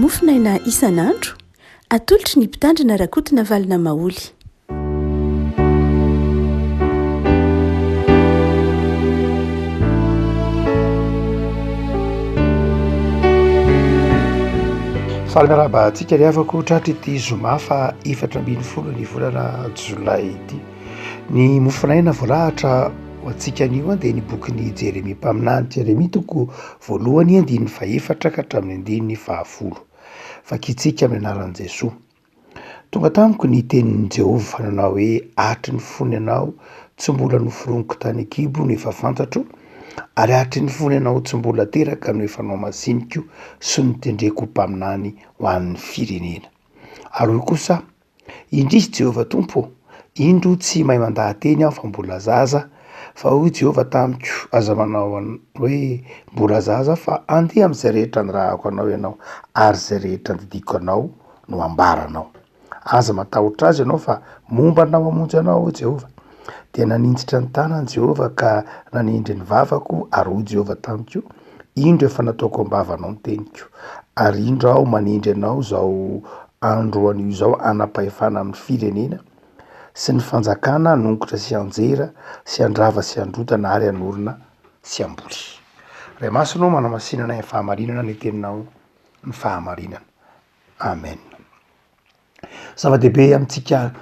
Mofonaina isan'andro, atolotry ny Mpitandrina Rakotonavalona Maholy. Faly miarahaba antsika ry havako tratry ity zoma faha 14 ny volana jolay ity. Ny mofonaina voalahatra ho antsika anio dia ny bokin'i Jeremia mpaminany, Jeremia toko voalohany andininy fahefatra ka hatramin'ny andininy fahafolo. Vakintsika amin'ny anaran'i Jesoa. Tonga tamiko ny tenin'i Jehovah nanao hoe, Hatry ny fony ianao tsy mbola noforoniko tany an-kibo no efa fantatro, ary hatry ny fony ianao tsy mbola teraka no efa nohamasiniko sy notendreko ho mpaminany ho an'ny firenena. Ary hoy kosa aho, Indrisy Jehovah Tompo ô! Indro tsy mahay mandaha-teny aho fa mbola zaza. Fa hoy Jehovah tamiko, Aza manao hoe, Mbola zaza, fa andeha amin'izay rehetra anirahako anao ianao, ary izay rehetra andidiako anao no ambaranao. Aza matahotra azy ianao, fa momba anao hamonjy anao aho, Jehovah. Dia naninjitra ny tanany Jehovah ka nanindry ny vavako, ary hoy Jehovah tamiko, Indro efa nataoko am-bavanao ny teniko, ary indro aho manindry anao izao andro anio izao hanam-pahefana amin'ny firenena sy ny fanjakana hanongotra sy hanjera sy handrava sy handrodana ary hanorina sy hamboly. Ray Masina ô, manamasina anay amin'ny fahamarinana ny teninao ny fahamarinana. Amen. Zava-dehibe amintsika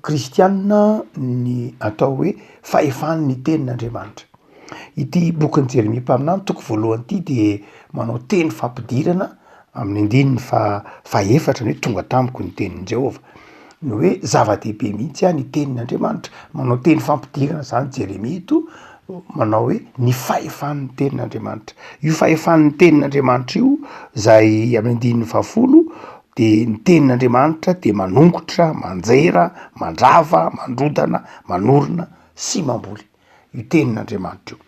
kristianina ny atao hoe fahefan'ny tenin'Andriamanitra. Ity bokin'i Jeremia mpaminany toko voalohany ity dia manao teny fampidirana amin'ny andininy faha- fahaefatra ny hoe tonga tamiko ny tenin'i Jehovah. Ny hoe zava-dehibe mihitsy ny tenin'Andriamanitra. Manao teny fampidirana zany Jeremia eto, manao hoe ny fahefan'ny tenin'Andriamanitra. Io fahefan'ny tenin'Andriamanitra io zay amin'ny andininy fahafolo de ny tenin'Andriamanitra de manongotra, manjera, mandrava, mandrodana, manorina sy mamboly. Io tenin'Andriamanitra io.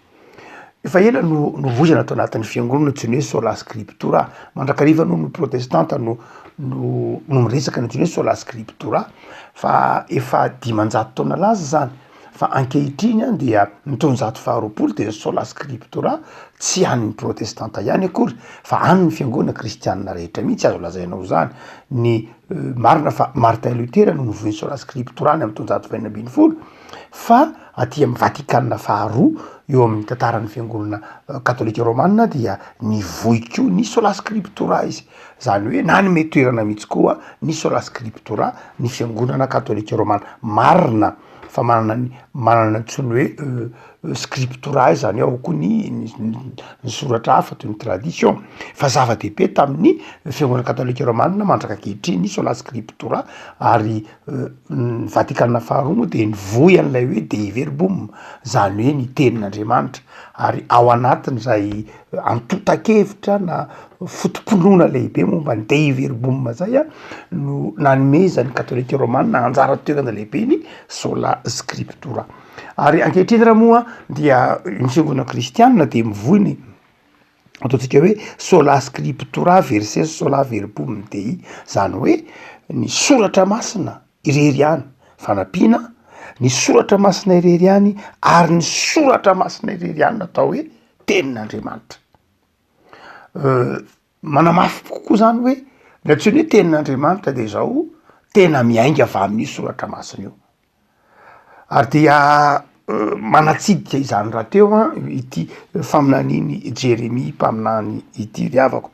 Efa ela no novoizana tao anatin'ny fiangonana antsoina hoe sola scriptura. Mandrakariva aloha ny protestanta no no no miresaka ny antsoina hoe sola scriptura fa efa 500 taona lasa zany fa ankehitriny an dia ny taonjato faharoapolo dia ny sola scriptura tsy an'ny protestanta ihany akory fa an'ny fiangonana kristianina rehetra mihitsy azo lazaina ho zany. Ny marina fa Martin Luther no novoy ny sola scriptura any amin'ny taonjato fahenina ambin'ny folo fa aty amin'ny Vatikana faharoa eo amin'ny tantaran'ny fiangonana katolika romana dia nivoy koa ny sola scriptura izy, zany hoe nanome toerana mihitsy koa ny sola scriptura ny fiangonana katolika romana. Marina fa manana ny manana antsoiny hoe scriptura izany hoe ao koa ny ny soratra hafa toy ny tradition fa zava-dehibe tamin'ny fiangonana katolika romana mandraka ankehitriny ny sola scriptura ary ny Vatikana faharoa moa de nivoy an'ilay hoe Dei Verbum zany hoe ny tenin'Andriamanitra ary ao anatin'izay antontan-kevitra na foto-pinoana lehibe momba ny Dei Verbum zay a no nanomezan'ny katolika romana anjara toerana lehibe ny sola scriptura. Ary ankehitriny raha moa dia ny fiangonana kristianina dia mivoy ny ataontsika hoe sola scriptura versus sola verbum Dei, zany hoe ny soratra masina irery ihany fanampiana, ny soratra masina irery ihany ary ny soratra masina irery ihany no atao hoe tenin'Andriamanitra. Manamafy kokoa zany hoe ny antsoina hoe tenin'Andriamanitra de zao tena miainga avy amin'io soratra masina io. Ary dia manatsidika izany rahateo an ity faminanian'i Jeremia mpaminany ity ry havako.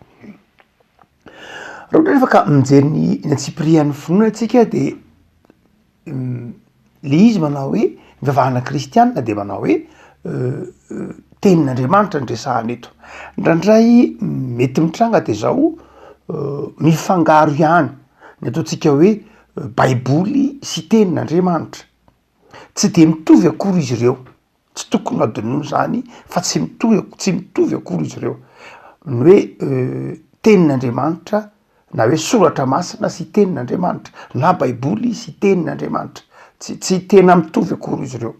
Raha ohatra nefa ka mijery ny ny antsipirihan'ny finoana tsika de le izy manao hoe ny fivavahana kristianina de manao hoe tenin'Andriamanitra no resahana eto. Indraindray mety mitranga de zao mifangaro ihany ny ataontsika hoe baiboly sy tenin'Andriamanitra. Tsy de mitovy akory izy ireo, tsy tokony ho adinoina zany fa tsy mitohy tsy mitovy akory izy ireo. Ny hoe tenin'Andriamanitra na hoe soratra masina sy tenin'Andriamanitra na baiboly sy tenin'Andriamanitra, tsy tsy tena mitovy akory izy ireo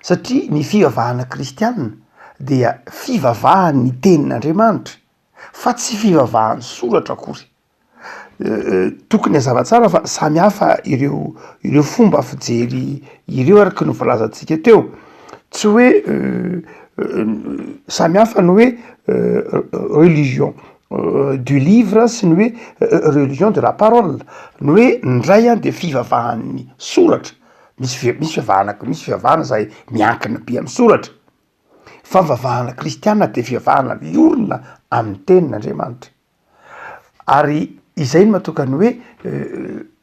satria ny fivavahana kristianina dia fivavahan'ny tenin'Andriamanitra fa tsy fivavahan'ny soratra akory. Tokony hazava tsara fa samy hafa ireo ireo fomba fijery ireo araka ny voalazantsika teo, tsy hoe samy hafa ny hoe religion. du livre sy ny hoe religion de la parole, ny hoe ny ray a de fivavahan'ny soratra, misy fi- misy fivavahana misy fivavahana zay miankina be amy soratra, fa ny fivavahana kristiana de fivavahana miorina amin'ny tenin'Andriamanitra. Ary izay no mahatonga ny hoe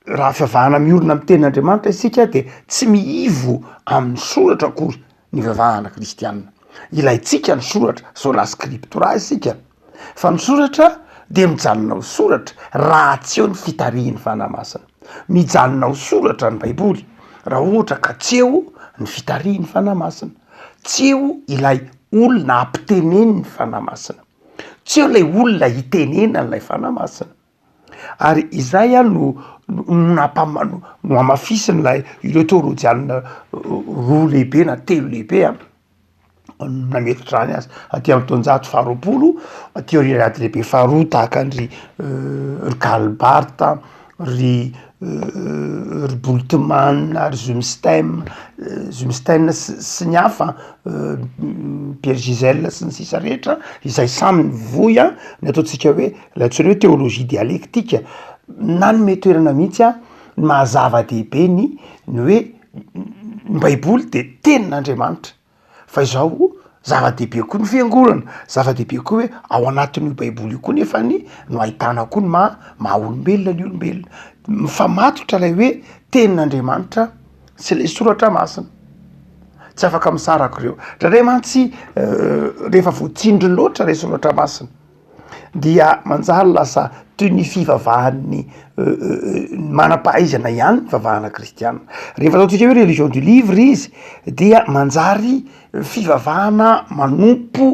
raha fivavahana miorina amy tenin'Andriamanitra isika de tsy miivo amin'ny soratra akory ny fivavahana kristiana. Ilaintsika ny soratra, sola scriptura isika, fa ny soratra de mijanona ho soratra raha tsy eo ny fitarihin'ny Fanahy Masina. Mijanona ho soratra ny baiboly raha ohatra ka tsy eo ny fitarihin'ny Fanahy Masina, tsy eo ilay olona ampitenenin'ny Fanahy Masina. Tsy eo ilay olona itenenan'ilay Fanahy Masina. Ary izay an no nampama- nohamafisin'ilay ireo teolojianina roa lehibe na telo lehibe an, nametitra izany aza aty amin'ny taonjato faharoapolo, aty aorian'ny ady lehibe faharoa tahaka an-dry ry Karl Barth, ry ry Bultmann, ry Zumstein, Zumstein sy ny hafa, Pierre Gisèle sy ny sisa rehetra, izay samy nivoy an ny ataontsika hoe ilay antsoina hoe théologie dialectique, nanome toerana mihitsy an ny maha zava-dehibe ny ny hoe ny baiboly de tenin'Andriamanitra. Fa izao, zava-dehibe koa ny fiangonana, zava-dehibe koa hoe ao anatin'io baiboly io koa nefany no ahitana koa ny maha maha olombelona ny olombelona, mifamatotra lay hoe tenin'Andriamanitra sy le soratra masina, tsy afaka misaraka ireo, ndraindray mantsy rehefa voatsindry loatra le soratra masina dia manjary lasa toy ny fivavahan'ny manam-pahaizana ihany ny fivavahana kristiana. Rehefa ataontsika hoe religion du livre izy dia manjary fivavahana manompo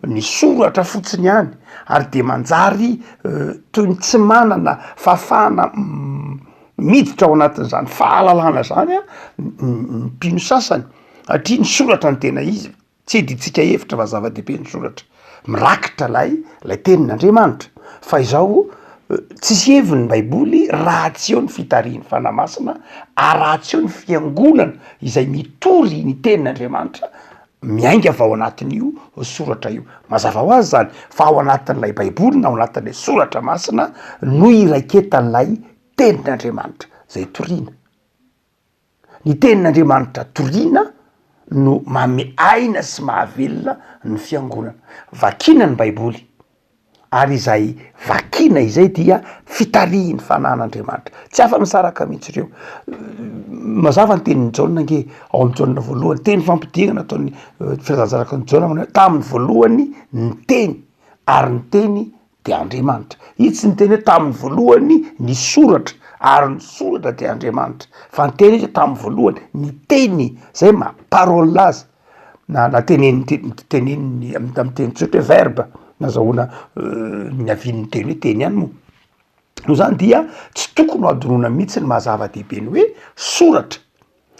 ny soratra fotsiny ihany ary de manjary toy ny tsy manana fahafahana miditra ao anatin'izany fahalalana zany an ny mpino sasany satria ny soratra no tena izy. Tsy idintsika hevitra fa zava-dehibe ny soratra. Mirakitra ilay ilay tenin'Andriamanitra. Fa izao, tsisy heviny ny baiboly raha tsy eo ny fitarihin'ny Fanahy Masina ary raha tsy eo ny fiangonana izay mitory ny tenin'Andriamanitra miainga avy ao anatin'io soratra io. Mazava ho azy zany fa ao anatin'ilay baiboly na ao anatin'ilay soratra masina no iraiketan'ilay tenin'Andriamanitra izay toriana. Ny tenin'Andriamanitra toriana no manome aina sy mahavelona ny fiangonana. Vakina ny baiboly ary izay vakina izay dia fitarihin'ny fanahin'Andriamanitra. Tsy afa-misaraka mihitsy ireo. Mazava ny tenin'i Jaona ange ao amin'ny Jaona voalohany, teny fampidinana ataon'ny filazantsaraky ny Jaona manao hoe tamin'ny voalohany ny teny ary ny teny dia Andriamanitra. Izy tsy niteny hoe tamin'ny voalohany ny soratra ary ny soratra dia Andriamanitra, fa niteny izy hoe tamin'ny voalohany ny teny, zay maha parole azy, na na teneniny teneniny amin'ny teny tsotra hoe verbe, nazahoana niavian'ny teny hoe teny ihany moa. Noho izany dia tsy tokony ho adinoina mihitsy ny maha zava-dehibe ny hoe soratra.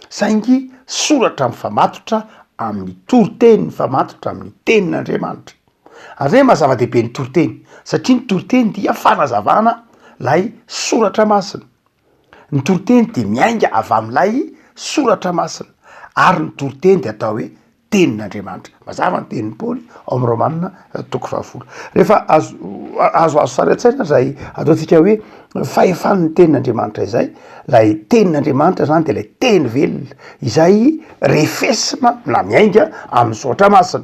Saingy soratra mifamatotra amin'ny toriteny, mifamatotra amin'ny tenin'Andriamanitra. Ary zay maha zava-dehibe ny toriteny, satria ny toriteny dia fanazavana lay soratra masina. Ny toriteny dia miainga avy amin'ilay soratra masina, ary ny toriteny dia atao hoe tenin'Andriamanitra. Mazava ny tenin'i Paoly ao amin'ny Romana toko fahafolo. Rehefa azo azo sary an-tsaina izay ataontsika hoe fahefan'ny tenin'Andriamanitra izay, ilay tenin'Andriamanitra zany de ilay teny velona izay refesina na miainga amin'ny soratra masina.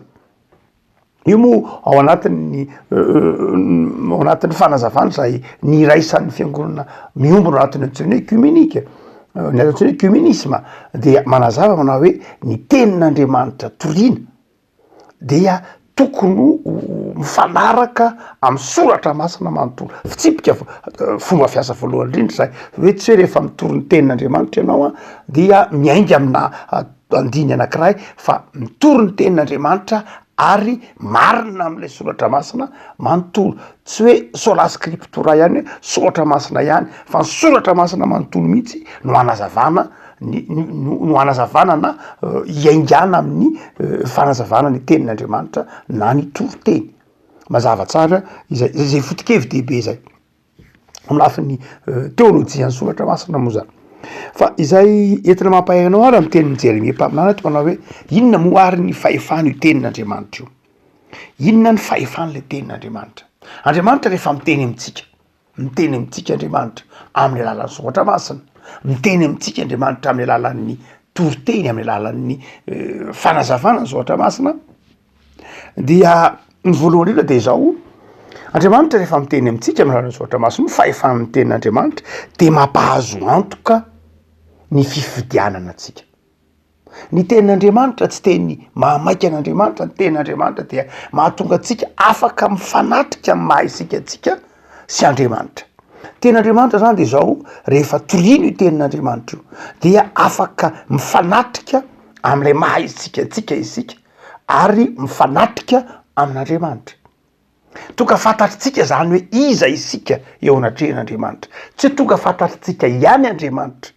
Io moa ao anatin'ny ao anatin'ny fanazavana izay niraisan'ny fiangonana miombona ao anatin'ny antsoina hoe œcuménique, ny antsoina hoe œcuménisme dia manazava manao hoe ny tenin'Andriamanitra toriana dia tokony ho mifanaraka amin'ny soratra masina manontolo. Fitsipika fomba fiasa voalohany indrindra izay, hoe tsy hoe rehefa mitory ny tenin'Andriamanitra ianao an dia miainga amina andininy anankiray fa mitory ny tenin'Andriamanitra ary marina amin'ilay soratra masina manontolo, tsy hoe sola scriptura ihany hoe soratra masina ihany fa ny soratra masina manontolo mihitsy no anazavana ny no anazavana na iaingana amin'ny fanazavana ny tenin'Andriamanitra na ny toriteny, mazava tsara izay zay foto-kevi-dehibe zay. Amin'ny lafiny teolojian'ny soratra masina moa zany. Fa izay entina mampahery anao ary amin'ny tenin'i Jeremia mpaminany ato manao hoe inona moa ary ny fahefan'io tenin'Andriamanitra io? Inona ny fahefan'ilay tenin'Andriamanitra? Andriamanitra rehefa miteny amintsika, miteny amintsika Andriamanitra amin'ny alalan'ny soratra masina, miteny amintsika Andriamanitra amin'ny alalan'ny toriteny, amin'ny alalan'ny fanazavana ny soratra masina, dia ny voalohany indrindra de izao, Andriamanitra rehefa miteny amintsika amin'ny alalan'ny soratra masina, ny fahefan'ny tenin'Andriamanitra de mampahazo antoka ny fifidianana antsika. Ny tenin'Andriamanitra tsy teny mahamaika an'Andriamanitra, ny tenin'Andriamanitra dia mahatonga antsika afaka mifanatrika amin'ny maha isika antsika sy Andriamanitra. Tenin'Andriamanitra zany de zao, rehefa toriana io tenin'Andriamanitra io dia afaka mifanatrika am'ilay maha isika antsika isika ary mifanatrika amin'Andriamanitra. Tonga fantatritsika zany hoe iza isika eo anatrehan'Andriamanitra. Tsy tonga fantatritsika ihany Andriamanitra.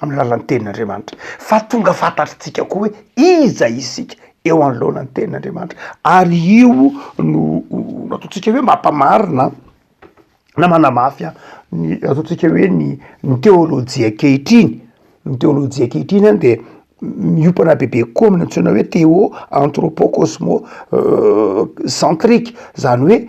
amin'ny alalan'ny tenin'Andriamanitra, fa tonga fantatritsika koa hoe iza isika eo anoloana ny tenin'Andriamanitra, ary io no no ataontsika hoe mampamarina na manamafy ny ataontsika hoe ny ny teolojia ankehitriny, ny teolojia ankehitriny any de miompana bebe kokoa amin'ny antsoina hoe théo anthropo cosmo centrique, zany hoe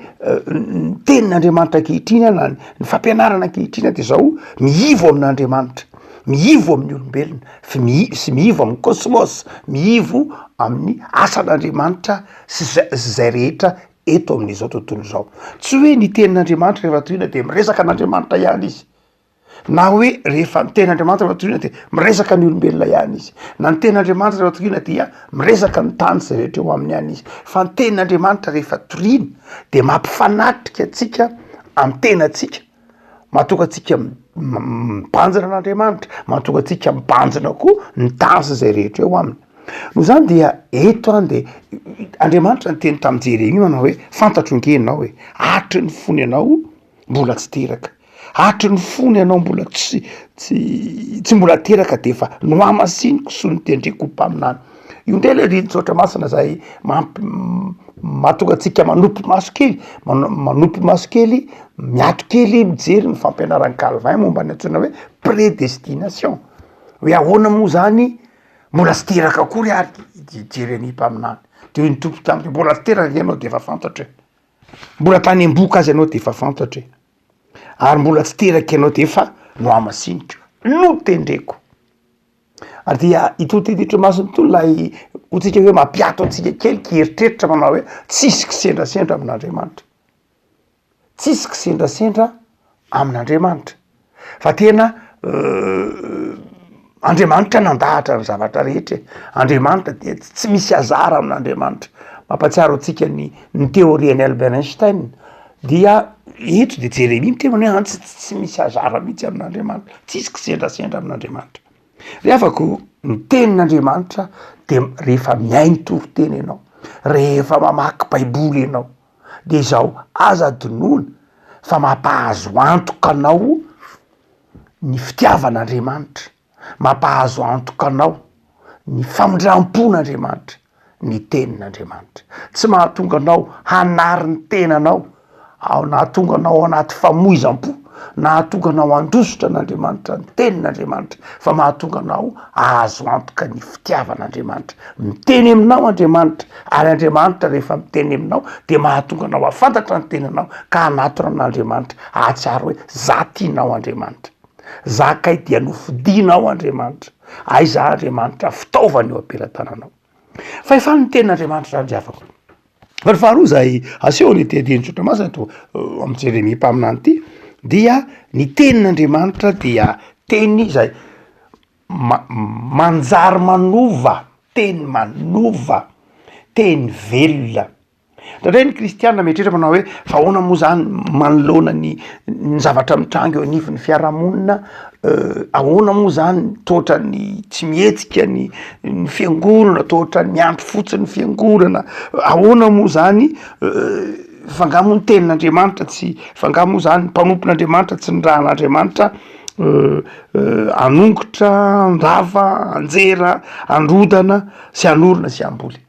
ny tenin'Andriamanitra ankehitriny na ny fampianarana ankehitriny de zao miivo amin'Andriamanitra, miivo amin'ny olombelona f- mi- sy miivo amin'ny cosmos, miivo amin'ny asan'Andriamanitra sy zay sy zay rehetra eto amin'izao tontolo izao. Tsy hoe ny tenin'Andriamanitra rehefa tohina de miresaka an'Andriamanitra ihany izy. Na hoe rehefa ny tenin'Andriamanitra no toriana dia miresaka ny olombelona ihany izy, na ny tenin'Andriamanitra rehefa toriana dia miresaka ny tany izay rehetra eo aminy ihany izy, fa ny tenin'Andriamanitra rehefa toriana dia mampifanatrika antsika amin'ny tenantsika, mahatonga antsika mibanjina an'Andriamanitra, mahatonga antsika mibanjina koa ny tany sy izay rehetra eo aminy. Noho izany dia eto an de Andriamanitra niteny tamin'i Jeremia manao hoe fantatro ange ianao e, hatry ny fony ianao mbola tsy teraka, hatry ny fony ianao mbola tsy tsy tsy mbola teraka de efa nohamasiniko sy notendreko ho mpaminany. Io ndray le rinin-tsoratra masina zay mamp- mahatonga antsika manopy maso kely, mano- manopy maso kely, miato kely mijery ny fampianaran'i Calvin momba ny antsoina hoe prédestination, hoe ahoana moa zany mbola tsy teraka akory ary i Jeremia mpaminany, de hoy ny Tompo taminy mbola tsy teraka ianao de efa fantatro e. Mbola tany am-bohoka aza ianao de efa fantatro e, ary mbola tsy teraka ianao de efa nohamasiniko, notendreko. Ary dia ito teny masina ito ilay hotsika hoe mampiato antsika kely kieritreritra manao hoe tsisy kisendrasendra amin'Andriamanitra, tsisy kisendrasendra amin'Andriamanitra fa tena Andriamanitra nandahatra ny zavatra rehetra e, Andriamanitra dia tsy misy hasard amin'Andriamanitra, mampahatsiaro antsika ny ny théorie-n'i Albert Einstein dia eto de Jeremia miteny hoe an tsy tsy misy hasard mihitsy amin'Andriamanitra, tsisy kisendrasendra amin'Andriamanitra. Ry havako, ny tenin'Andriamanitra de rehefa mihaino toriteny ianao, rehefa mamaky baiboly ianao, de izao, aza adinoina fa mampahazo antoka anao ny fitiavan'Andriamanitra, mampahazo antoka anao ny famindram-pon'Andriamanitra, ny tenin'Andriamanitra. Tsy mahatonga anao hanary ny tenanao Ao nahatonga anao ao anaty famoizam-po, nahatonga anao handositra an'Andriamanitra ny tenin'Andriamanitra, fa mahatonga anao hahazo antoka ny fitiavan'Andriamanitra. Miteny aminao Andriamanitra, ary Andriamanitra rehefa miteny aminao dia mahatonga anao hahafantatra ny tenanao ka hanatona an'Andriamanitra, hahatsiaro hoe za tianao Andriamanitra, za kay dia nofidinao Andriamanitra, aiza Andriamanitra fitaovana eo am-pelatananao. Fa efa ny tenin'Andriamanitra zany ry havako. Fa ny faharoa izay asehon'ity andinin-tsoratra masina eto amin'i Jeremia mpaminany ity dia ny tenin'Andriamanitra dia teny izay ma- manjary manova, teny manova, teny velona. Indraindray ny kristiana mieritreritra manao hoe fa ahoana moa zany manoloana ny ny zavatra mitranga eo anivon'ny fiarahamonina, ahoana moa zany toa ohatran'ny tsy mihetsika ny ny fiangonana, toa ohatran'ny miandry fotsiny ny fiangonana, ahoana moa zany fa nga moa ny tenin'Andriamanitra tsy, fa nga moa zany ny mpanompon'Andriamanitra tsy nirahan'Andriamanitra hanongotra, handrava, hanjera, handrodana sy hanorina sy hamboly.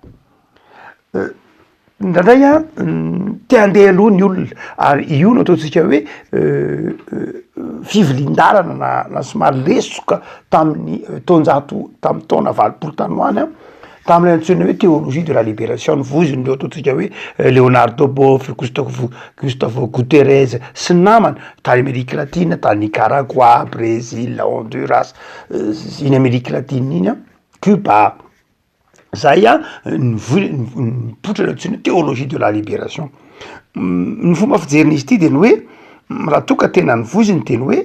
Indraindray an, te handeha aloha ny olona ary io no ataontsika hoe fivilian-dalana na na somary lesoka tamin'ny taonjato tamin'ny taona 80 tany ho any an, Tamin'ilay antsoina hoe théologie de la libération novoizin'ireo ataontsika hoe Leonardo Boff, Gustavo Gustavo Guterres sy ny namany tany Amerika Latina, tany Nicaragua, Brésil, Honduras, iny Amerika Latina iny an, Cuba. Zay an nivoy- nipoitra ny antsoina hoe théologie de la libération. Ny fomba fijerin'izy ity de ny hoe raha toa ka tena novoiziny de ny hoe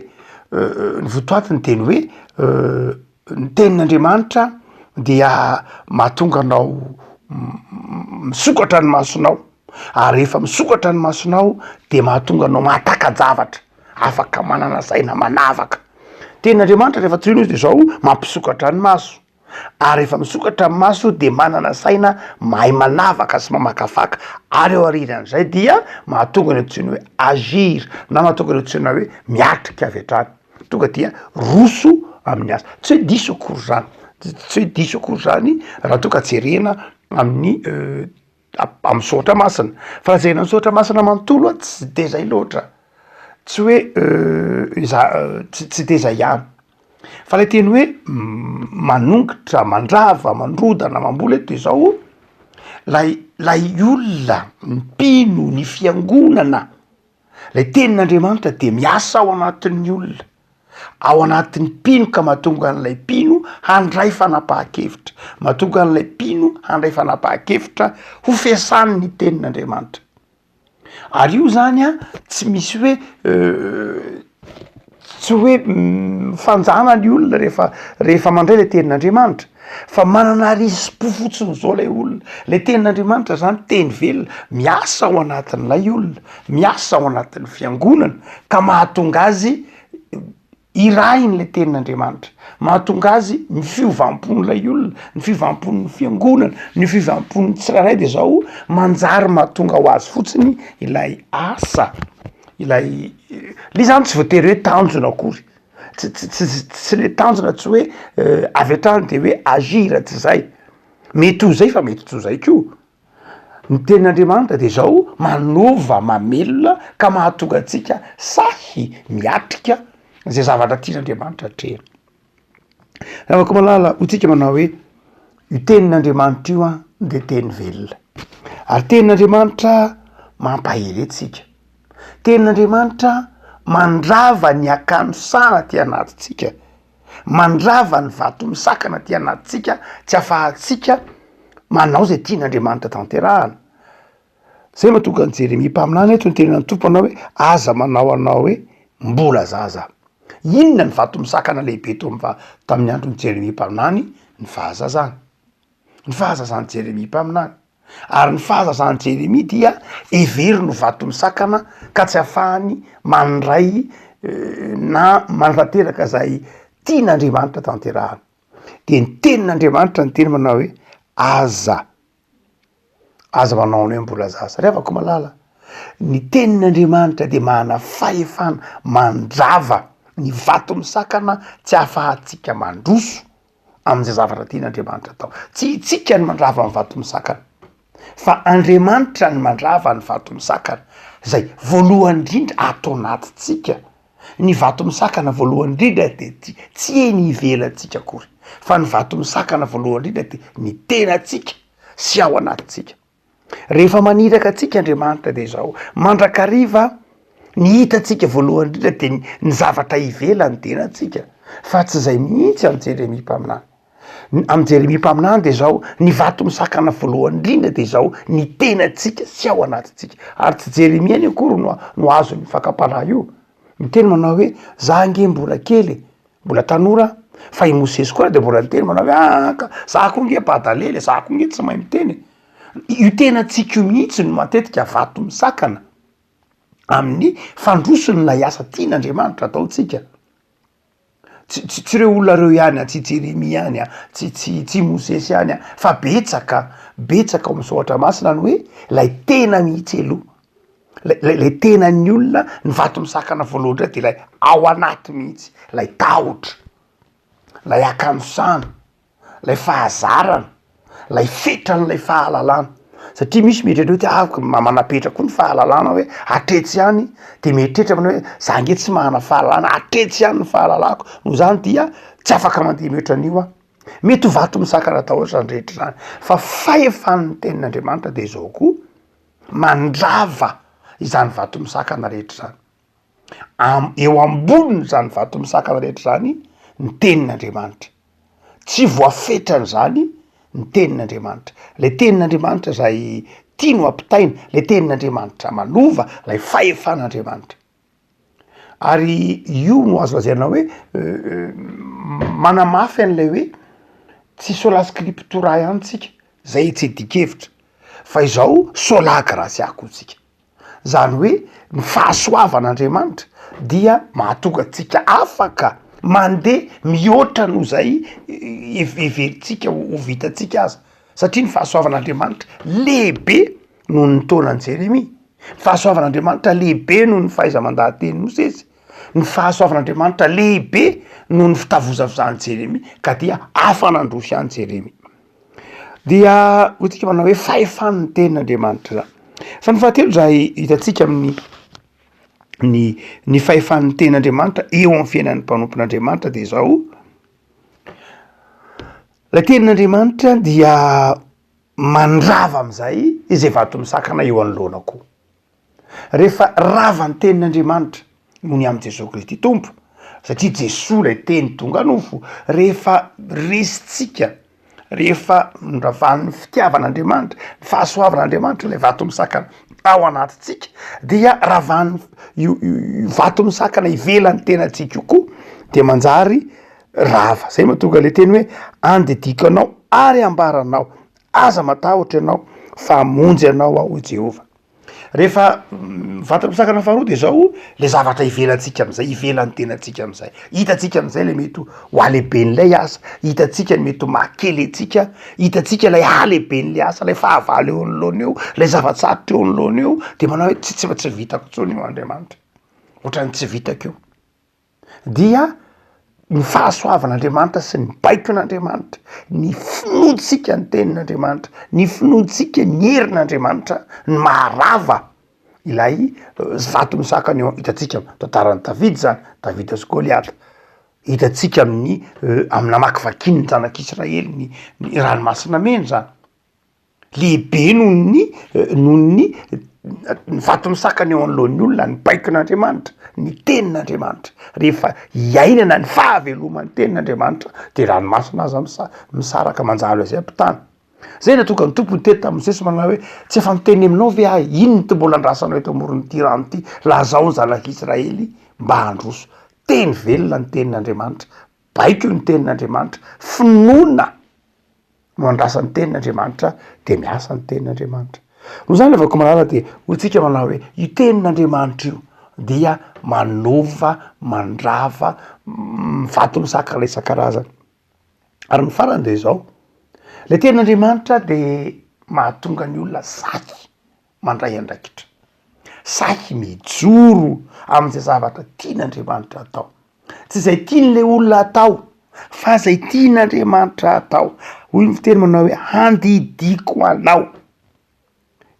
ny votoatiny de ny hoe ny tenin'Andriamanitra dia mahatonga anao misokatra ny masonao, ary rehefa misokatra ny masonao de mahatonga anao mahataka-javatra, afaka manana saina manavaka. Tenin'Andriamanitra rehefa tohina izy de zao mampisokatra ny maso. Ary rehefa misokatra ny maso dia manana saina mahay manavaka sy mamakafaka, ary eo aorianan'izay dia mahatonga ny antsoina hoe agir na mahatonga ny antsoina hoe miatrika avy hatrany, tonga dia roso amin'ny asa. Tsy hoe diso akory zany, tsy hoe diso akory zany raha toa ka jerena amin'ny amin'ny soratra masina, fa raha jerena amin'ny soratra masina manontolo a tsy de zay loatra, tsy hoe iza- tsy de zay ihany. Fa ilay teny hoe manongotra, mandrava, mandrodana, mamboly eto de zao, lay lay olona, ny mpino, ny fiangonana, lay tenin'Andriamanitra de miasa ao anatin'ny olona, ao anatin'ny mpino ka mahatonga an'ilay mpino handray fanapahan-kevitra, mahatonga an'ilay mpino handray fanapahan-kevitra ho fiasany ny tenin'Andriamanitra. Ary io zany an, tsy misy hoe tsy hoe mifanjana ny olona rehefa rehefa mandray le tenin'Andriamanitra fa manana risi-po fotsiny zao lay olona, le tenin'Andriamanitra zany teny velona miasa ao anatin'ilay olona, miasa ao anatin'ny fiangonana ka mahatonga azy Irahiny ilay tenin'Andriamanitra. Mahatonga azy ny fiovam-pon'ilay olona, ny fiovam-pon'ny fiangonana, ny fiovam-pon'ny tsirairay de zao manjary mahatonga ho azy fotsiny ilay asa, ilay le zany tsy voatery hoe tanjona akory, tsy tsy tsy tsy le tanjona tsy hoe avy hatrany de hoe agir tsy zay, mety ho zay fa mety tsy ho zay koa. Ny tenin'Andriamanitra dia izao, manova, mamelona ka mahatonga antsika sahy miatrika izay zavatra tian'Andriamanitra atrehina. Ravako malala, hoy tsika manao hoe io tenin'Andriamanitra io an dia teny velona. Ary tenin'Andriamanitra mampahery antsika. Tenin'Andriamanitra mandrava ny hakanosana aty anatintsika. Mandrava ny vato misakana aty anatintsika tsy afahantsika manao izay tian'Andriamanitra tanterahana. Zay mahatonga an'i Jeremia mpaminany eto niteny an'ny Tompo anao hoe aza manao anao hoe mbola zaza. Inona ny vato misakana lehibe teo amin'ny tamin'ny andron'i Jeremia mpaminany? Ny fahazazana. Ny fahazazan'i Jeremia mpaminany. Ary ny fahazazan'i Jeremia dia heveriny ho vato misakana ka tsy ahafahany mandray na manatanteraka izay tian'Andriamanitra tanterahana. Dia ny tenin'Andriamanitra niteny manao hoe aza, aza manao ny hoe mbola zaza. Ry havako malala, ny tenin'Andriamanitra dia manana fahefana mandrava ny vato misakana tsy ahafahantsika mandroso amin'izay zavatra tian'Andriamanitra atao. Tsy itsika ny mandrava ny vato misakana, fa Andriamanitra ny mandrava ny vato misakana, zay voalohany indrindra ato anatintsika. Ny vato misakana voalohany indrindra de ty, tsy eny ivelantsika akory, fa ny vato misakana voalohany indrindra de ny tenantsika sy ao anatintsika. Rehefa maniraka antsika Andriamanitra dia izao, mandrakariva ny hitantsika voalohany indrindra dia ny zavatra ivelan'ny tenantsika, fa tsy izay mihitsy amin'i Jeremia mpaminany. Amin'i Jeremia mpaminany dia izao, ny vato misakana voalohany indrindra dia izao, ny tenantsika sy ao anatintsika. Ary tsy Jeremia anie akory no no azon'ny fakam-panahy io. Miteny manao hoe, za ange mbola kely e, mbola tanora aho, fa i Mosesy koa dia mbola niteny manao hoe, aa ka za koa nge badalely e, za koa nge tsy mahay miteny e. Io tenantsika io mihitsy no matetika vato misakana amin'ny fandroson'ilay asa tian'Andriamanitra ataontsika. Tsy tsy tsy ireo olona ireo ihany an, tsy Jeremia ihany an, tsy tsy tsy Mosesy ihany an, fa betsaka, betsaka ao amin'ny soratra masina ny hoe ilay tena mihitsy aloha, lay lay lay tenan'ny olona, ny vato misakana voalohany indray de ilay ao anaty mihitsy, ilay tahotra, ilay hakanosana. lay fahazarana, lay fetran'ilay fahalalana, satria misy mieritreritra hoe ah ma- manam-petra koa ny fahalalana hoe hatretsy ihany, de mieritreritra manao hoe za nge tsy manana fahalalana, hatretsy ihany ny fahalalako, noho izany dia tsy afaka mandeha mihoatra an'io aho. Mety ho vato misakana daholo izany rehetra izany, fa fahefan'ny tenin'Andriamanitra dia izao koa, mandrava izany vato misakana rehetra izany. Am- eo ambonin'izany vato misakana rehetra izany ny tenin'Andriamanitra. Tsy voafetran'izany ny tenin'Andriamanitra. Ilay tenin'Andriamanitra izay tiany ho ampitaina, ilay tenin'Andriamanitra manova, ilay fahefan'Andriamanitra. Ary io no azo lazaina hoe manamafy an'ilay hoe tsy sola scriptura ihany tsika, zay tsy iadian-kevitra, fa izao sola gratia koa tsika. Zany hoe ny fahasoavan'Andriamanitra dia mahatonga antsika afaka mandeha mihoatra noho zay heverintsika ho vitantsika aza, satria ny fahasoavan'Andriamanitra lehibe noho ny taonan'i Jeremia. Ny fahasoavan'Andriamanitra lehibe noho ny fahaiza-mandaha-tenin'i Mosesy, ny fahasoavan'Andriamanitra lehibe noho ny fitavozavozan'i Jeremia, ka dia afa-nandroso ihany Jeremia. Dia hoy tsika manao hoe fahefan'ny tenin'Andriamanitra zany. Fa ny fahatelo izay hitantsika amin'ny ny ny fahefan'ny tenin'Andriamanitra eo amin'ny fiainan'ny mpanompon'Andriamanitra de izao, ilay tenin'Andriamanitra dia Mandrava amin'izay izay vato misakana eo anoloana koa. Rehefa rava ny tenin'Andriamanitra noho ny amin'i Jesoa Kristy Tompo, satria Jesoa ilay teny tonga nofo, rehefa resintsika, rehefa noravan'ny fitiavan'Andriamanitra, ny fahasoavan'Andriamanitra ilay vato misakana ao anatintsika, dia ravan'ny io io vato misakana ivelan'ny tenantsika io koa, dia manjary rava. Zay mahatonga le teny hoe andidiko anao ary ambaranao, aza matahotra ianao fa hamonjy anao aho hoy Jehovah. Rehefa mivantana misakana faharoa de zao le zavatra ivelantsika am'zay, ivelan'ny tenantsika am'zay, hitantsika am'zay le mety ho halehiben'ilay asa, hitantsika ny mety ho mahakely antsika, hitantsika ilay halehiben'le asa, lay fahavalo eo anoloana eo, lay zava-tsarotra eo anoloana eo, de manao hoe tsy tsy fa tsy vitako intsony io Andriamanitra, ohatran'ny tsy vitako io. dia ny fahasoavan'Andriamanitra sy ny baikon'Andriamanitra, ny finoantsika ny tenin'Andriamanitra, ny finoantsika ny herin'Andriamanitra no maharava ilay vato misakana eo, hitantsika amin'ny tantaran'i Davida zany, Davida sy Goliata, hitantsika amin'ny amin'ny namakivakian'ny zanak'Israely ny ny ranomasina mena zany. Lehibe noho ny noho ny ny vato misakana eo anoloan'ny olona ny baikon'Andriamanitra, ny tenin'Andriamanitra. Rehefa iainana ny fahaveloman'ny tenin'Andriamanitra de ranomasina aza misa- misaraka manjary azy ampitana. Zay nahatonga ny Tompo niteny tamin'i Mosesy manao hoe, tsy efa niteny aminao ve aho? Inona ty mbola andrasanao eto amoron'ity rano ity? Lazao ny zanak'Israely mba handroso. Teny velona ny tenin'Andriamanitra, baiko ny tenin'Andriamanitra, finoana. no andrasa ny tenin'Andriamanitra de miasa ny tenin'Andriamanitra. Noho izany ry havako malala de hoy tsika manao hoe io tenin'Andriamanitra io dia manova, mandrava, vato misakana isan-karazany. Ary ny farany de izao, le tenin'Andriamanitra de mahatonga ny olona sahy mandray andraikitra, sahy mijoro am'zay zavatra tian'Andriamanitra atao. Tsy izay tian'ilay olona atao fa izay tian'Andriamanitra atao. Hoy ny fiteny manao hoe handidiako anao,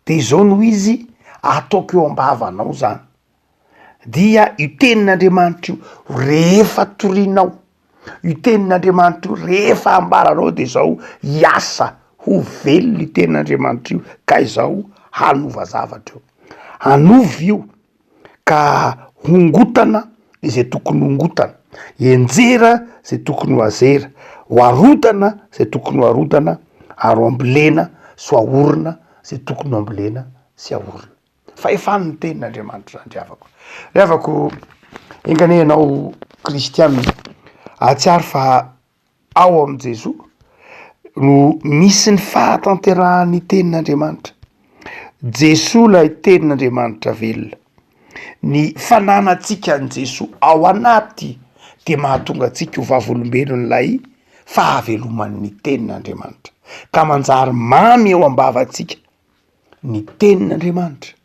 de izao no izy ataoko eo am-bavanao zany, dia io tenin'Andriamanitra io rehefa torianao, io tenin'Andriamanitra io rehefa ambaranao de izao hiasa ho velona io tenin'Andriamanitra io ka izao hanova zavatra io, hanova io. ka hongotana izay tokony hongotana, hianjera izay tokony ho azera, ho arodana izay tokony ho arodana, ary ho ambolena sy ho ahorina izay tokony ho ambolena sy ahorina. Fahefany ny tenin'Andriamanitra izany ry havako. Ry havako, enga anie ianao kristiana hahatsiaro fa ao amin'i Jesoa no misy ny fahatanterahan'ny tenin'Andriamanitra. Jesoa ilay tenin'Andriamanitra velona. Ny fananantsika an'i Jesoa ao anaty dia mahatonga antsika ho vavolombelon'ilay fahaveloman'ny tenin'Andriamanitra. Ka manjary mamy eo am-bavantsika ny tenin'Andriamanitra.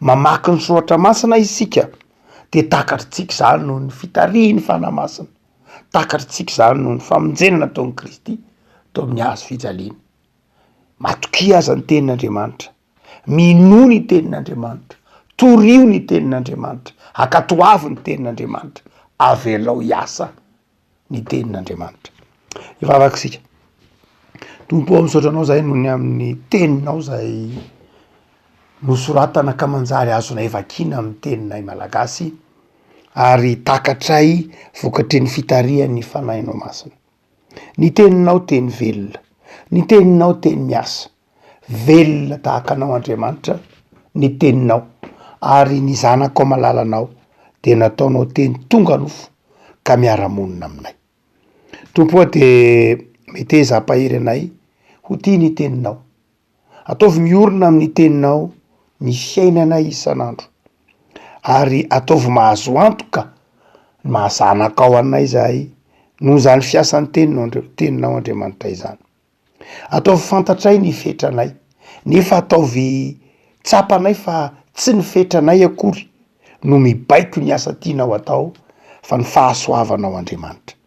Mamaky ny soratra masina isika dia takatritsika izany noho ny fitarihin'ny Fanahy Masina, takatritsika izany noho ny famonjena nataon'i Kristy teo amin'ny hazo fijaliana. Matokia aza ny tenin'Andriamanitra, minoa ny tenin'Andriamanitra, torio ny tenin'Andriamanitra, ankatoavy ny tenin'Andriamanitra, avelao hiasa ny tenin'Andriamanitra. Hivavaka isika. Tompo ô, misaotra Anao zahay noho ny amin'ny Teninao izay nosoratana ka manjary azonay vakiana amin'ny teninay malagasy ary takatray vokatry ny fitarihan'ny Fanahinao Masina. Ny Teninao teny velona, ny Teninao teny miasa, velona tahaka Anao Andriamanitra ny Teninao ary ny Zanakao malalanao dia nataonao teny tonga nofo ka miara-monina aminay. Tompo ô dia meteza hampahery anay ho tia ny Teninao. Ataovy miorina amin'ny Teninao ny fiainanay isan'andro, ary ataovy mahazo antoka ny maha zanakao anay izahay noho izany fiasan'ny Teninao Andri- Teninao Andriamanitra izany. Ataovy fantatray ny fetranay, nefa ataovy tsapanay fa tsy ny fetranay akory no mibaiko ny asa tianao atao fa ny fahasoavanao Andriamanitra.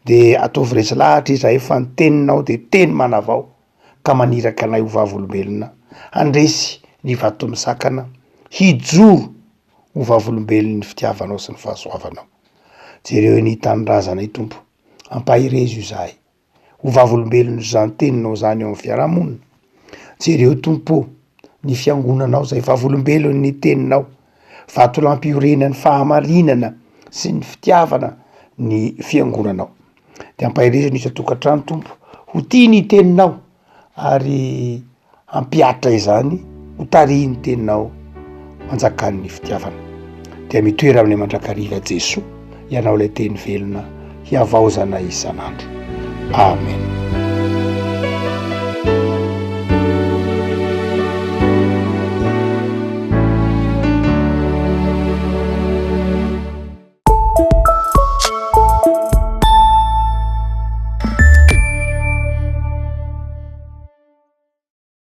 De ataovy resy lahatra izahay fa ny teninao de teny manavao ka maniraka anay ho vavolombelona handresy ny vato misakana, hijoro ho vavolombelon'ny fitiavanao sy ny fahasoavanao. Jereo ny tanindrazanay Tompo, ampaherezo izahay. ho vavolombelon'izany teninao izany eo amin'ny fiarahamonina. Jereo Tompo ô, ny fiangonanao izay vavolombelon'ny teninao, vatolampy iorenan'ny fahamarinana sy ny fitiavana ny fiangonanao. De ampaherezo ny isan-tokantrano Tompo, ho tia ny teninao ary hampihatra izany ho tarihin'ny teninao manjakan'ny fitiavana. Dia mitoera aminay mandrakariva Jesoa, Ianao ilay teny velona hihavaozana isan'andro. Amen.